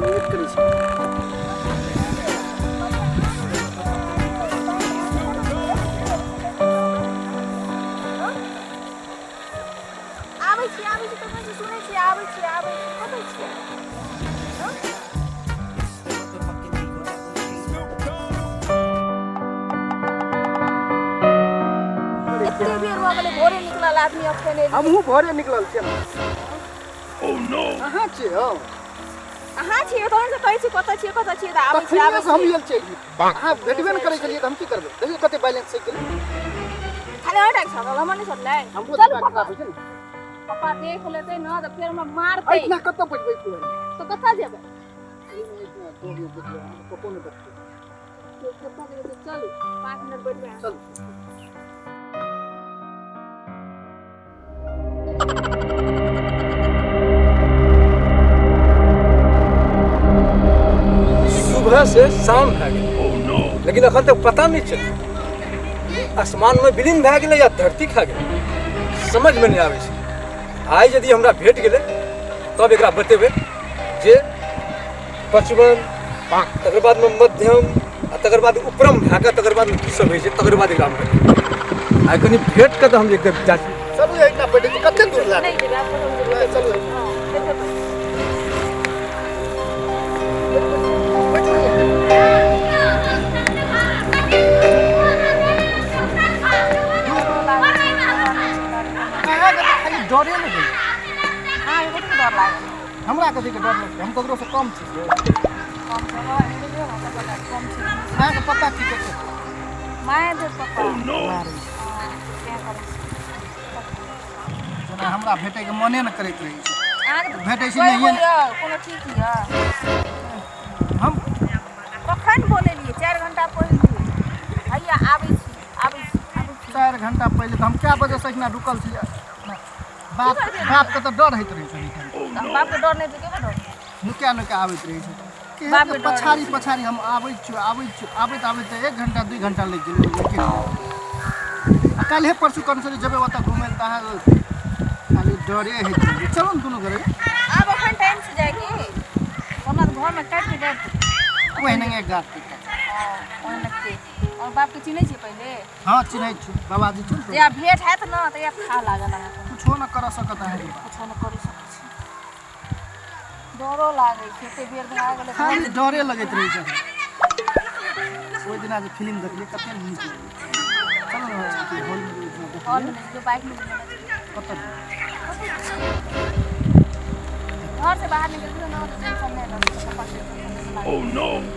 Weight करै छी। आबै छी, आबै छी, तखन से सुनै छी, आबै छी, आबै छी, कतऽ छियै? हँ? एते बेर भऽ गेलै, भोरे निकलल आदमी, अखन एलियै। हमहूँ भोरे निकलल छियै। अहाँ छियै हौ? अहाँ छियै, तहन से कहै छी कतऽ छियै, कतऽ छियै, तऽ आबै छी, आबै तखनिए से हम छी। आयल छियै। अहाँ भेटबे नहि करै छलियै तऽ हम की करबै? देखियौ कते बैलेंस सहि गेलै। खाली अहाँटा के सटल, हमर नहि सटलै। हमरो चलू दिमाग पापा। खराब होइ छै ने। पापा देख लेतै ने तऽ फेर हमरा मारतै। एहिठिना कतऽ बैठबै तू? तऽ कतऽ जेबै? पप्पो नहि देखतै। कतऽ जेबै से? चलू, 5 मिनट बैठबै अहाँ। चल। सुबह से शाम भए गेल, लेकिन अखन तक पता नहि चलल, आसमानमे विलीन भए गेलै या धरती खा गेलै, समझमे नहि आबै छै। आइ यदि हमरा भेट गेलै तब एकरा बतेबै जे पचवन, तकर बादमे मध्यम आ तकर बाद उपरम भए कऽ तकर बादमे की सब होइ छै। तकर बाद एकरा हम बतेबै। आइ कनि भेट कऽ तऽ हम एकदम जाइ छी। चलू, एहिठिना बैठै छी, कते दूर लागत? नहि जेबै आब, कतऽ जेबै? चलू। हँ, देखबै। बैठू। अहाँके तऽ खाली डरे नहि होइए। अहाँके कथीके डर लागल? हमरा कथीके डर लगतै? हम ककरोसँ कम छी से? कम छै, देखियौ ने, पता कम छै। अहाँके पप्पा की करै? मारि देत पप्पा। मारै छै। हँ, तें करै छै। जेना हमरा भेटैके मने नहि करैत रहै छै। अहाँके तऽ भेटै छै कोइ नहिये ने। होइए, कोनो ठीक यऽ? हम कखन बोलेलियै? 4 घंटा पहिले, हैया आबै छी, आबै छी, आबै छी। 4 घंटा पहिले तऽ हम कए बजेसँ एहिठिना रुकल छी। बाप बापके तऽ डर होइत रहै छै। तऽ बापके डर नहि तऽ केकर डर? नुका नुका आबैत रहै छै। केहन बापके के डर पछाड़ी होइ छै। पछाड़ी हम आबै छियौ, आबै छियौ, आबैत आबैत तऽ 1 घंटा 2 घंटा लागि गेलै। लेकिन आ काल्हे परसू कन जेबै ओतऽ घुमै लए तऽ अहाँ खाली डरे होइत रहै छै। चलू ने दुनू गोरे। आब अखन टाइम छै जायके? हमरा तऽ घरमे काटि के गाड़ि। ओहिना गाछ। हँ, ओहिना। और बापके चिन्है छियै पहिले? हँ, चिन्है छियौ, बाबाजी छियौ ने। जहिया भेंट हैत ने तहिया था लागल अहाँके। कुछो न कर सकत अहाँके बाप। कुछो नहि करि सकै छी, डरो लागै छै, एते बेर भए गेलै। खाली डरे लगैत रहै छै। ओहि दिना जे फिल्म देखलियै, कते नीक लगलै। चलू ने अथी हॉलमे ओहि दिना देखलियै। हॉलमे नहि जो, बाइकमे घुमै छै। कतऽ? घर से बाहर निकलबै ने तऽ टेंशन नहि रहत, पप्पा टेंशन नहि लागत।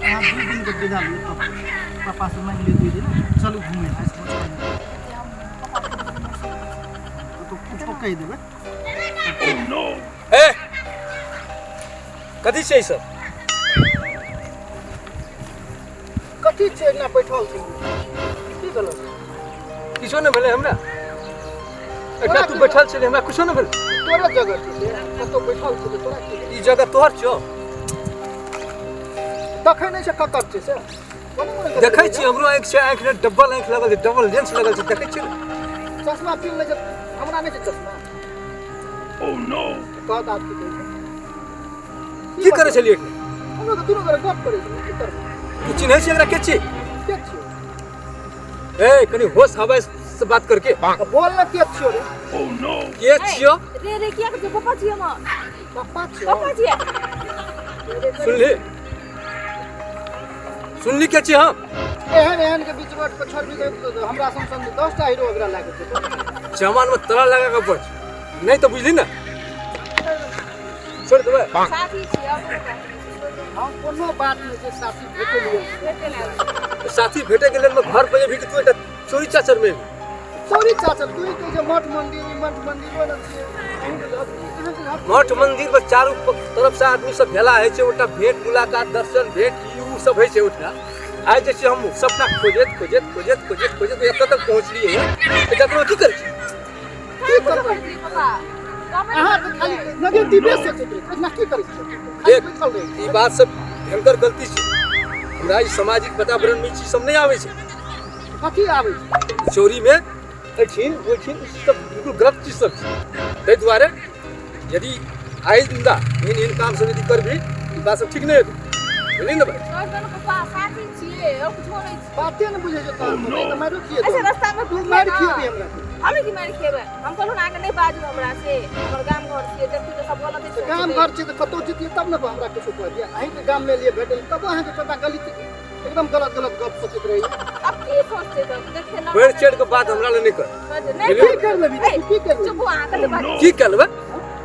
अहाँ 2 दिनके विदा लियौ तब पापासँ माँगि लियौ, 2 दिन चलू घुमै लए। एते हम पप्पा के नहि सुनै छी। तो कुछो कहि देबै। ए, कथी छै ई सब? कथी छै? एना बैठल छी, की गलत? किछो नहि भेलै हमरा। एकटा तू बैठल छलै, हमरा कुछो नहि भेलै। तोरे जगह छै से, कतौ बैठल छै तऽ तोरा की? ई जगह तोहर छौ? देखै नहि छै ककर छै से? कोना कोना करै देखै छै? छी, हमरो आँखि छै, आँखि ने डबल आँखि लगल छै, डबल लेंस लगल छै, देखै छी ने। चश्मा पीन लै छै, हमरा नहि छै चश्मा। कहत आब की कहै छै। की करै छलियै? हमरो तऽ दुनू गोरे गप करै छियै, की करबै? तू चिन्है छी एकरा? के छी? के छियौ? ए, कनि होश हवास से बात करके। तऽ बोल ने, के छियौ रे? के छियौ? रे रे, किया के? पप्पा छियै हमर। पप्पा छियौ? पप्पा छियै। सुनली, सुनली, के छी हम? एहन एहन के बीच रोड पर छोड़बी तऽ हमरा सन सन 10टा हीरो ओकरा लागि जेतौ। जवान में तला लगा के बच, नहीं तो बुझली ना, छोड़ देबै। साथी छियै, और कोनो बात नहि छै, छोड़ि देबै। हम कोनो बात नहि छै, साथी भेटै लिअ। भेटे लए आबै। साथी भेटे के लेल में घर पर भी कि तू एकटा चोरी चाचर में एबही? चोरी चाचर? तू ही कहै छै मठ मंदिर, ई मठ मंदिर ओना छियै। अहीँके घर, अहाँके घर। मठ मंदिर पर चारू तरफ से आदमी सब भेला होइ छै, ओटा भेंट मुलाकात, दर्शन भेंट, ई उ सब होइ छै ओठना। आइ जे छै हम सपना खोजैत खोजैत खोजैत खोजैत खोजैत एतऽ तक पहुँचलियै हँ, तऽ जतनो की करै छी? की करबै? पप्पा कहबै। अहाँ तऽ खाली नेगेटिवे सोचैत रहै छी। एना की करै छियै? खाली देख, बैठल रहै ई बात सब भयंकर गलती छै। हमरा ई सामाजिक वातावरण में ई चीज सब नहि आबै छै। छी। कथी आबै छै? चोरी में एहिठिन ओहिठिन, ई सब बिलकुल गलत चीज सब छै। ताहि दुआरे यदि आइंदा एहन एहन काम सब यदि करबी तऽ बात सब ठीक नहीं हेतै, बुझली ने भाई? तोहर दुनू के साथी छियै और कुछो नहि छियै। बाते ने बुझै छै तोहर, नहीं तऽ मारो खिए अच्छा रास्ता में तू मारि खिएबी हमरा। हम की मारि खेबै? हम कहलहुँ ने अहाँके नहि बाजू हमरा से, हमर गाम घर छियै, देखू तऽ सब गलत तऽ गाम घर छै तऽ कतहु जितियै तब ने हमरा किछो कहलियै। अहीँके गाममे एलियै भेटल तब अहाँके सबटा गलत, एकदम गलत गलत गप सोचैत रहैए। अब की सोचते तब देखते ना। बढ़ि चढ़ि के बात हमरा लग नहि कर। नहि। की कर लेबी? तू की कर लेबी? चुप हो, अहाँ कते बात की कए लेबै?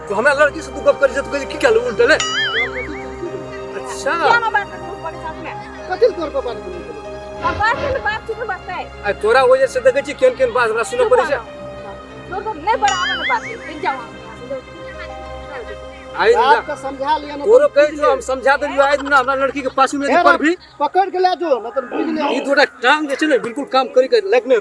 तू हमरा लड़की से तू गप करै छै, तू कहै छै की कए लेबै उल्टले। अच्छा किया ना बात करू पड़े साथ में? कथी लए तोहर बात करू? अब बात कर, बात चुप बसतै। आ तोरा वजह से देखै छी केहन केहन बात हमरा सुनऽ पड़ै छै। तोर तो नहीं बराबर में बात है, जाओ आप यहाँ से, जाओ। आइ बाप के समझा लिया ना। तोरो कहै छौ हम समझा देलियौ, आइ दिना हमरा लड़की के पाछू में पर भी पकड़ के ले जो, न तऽ बुझि ले। ई तोरा टांग जे छै ने बिल्कुल काम करी के लायक नहि।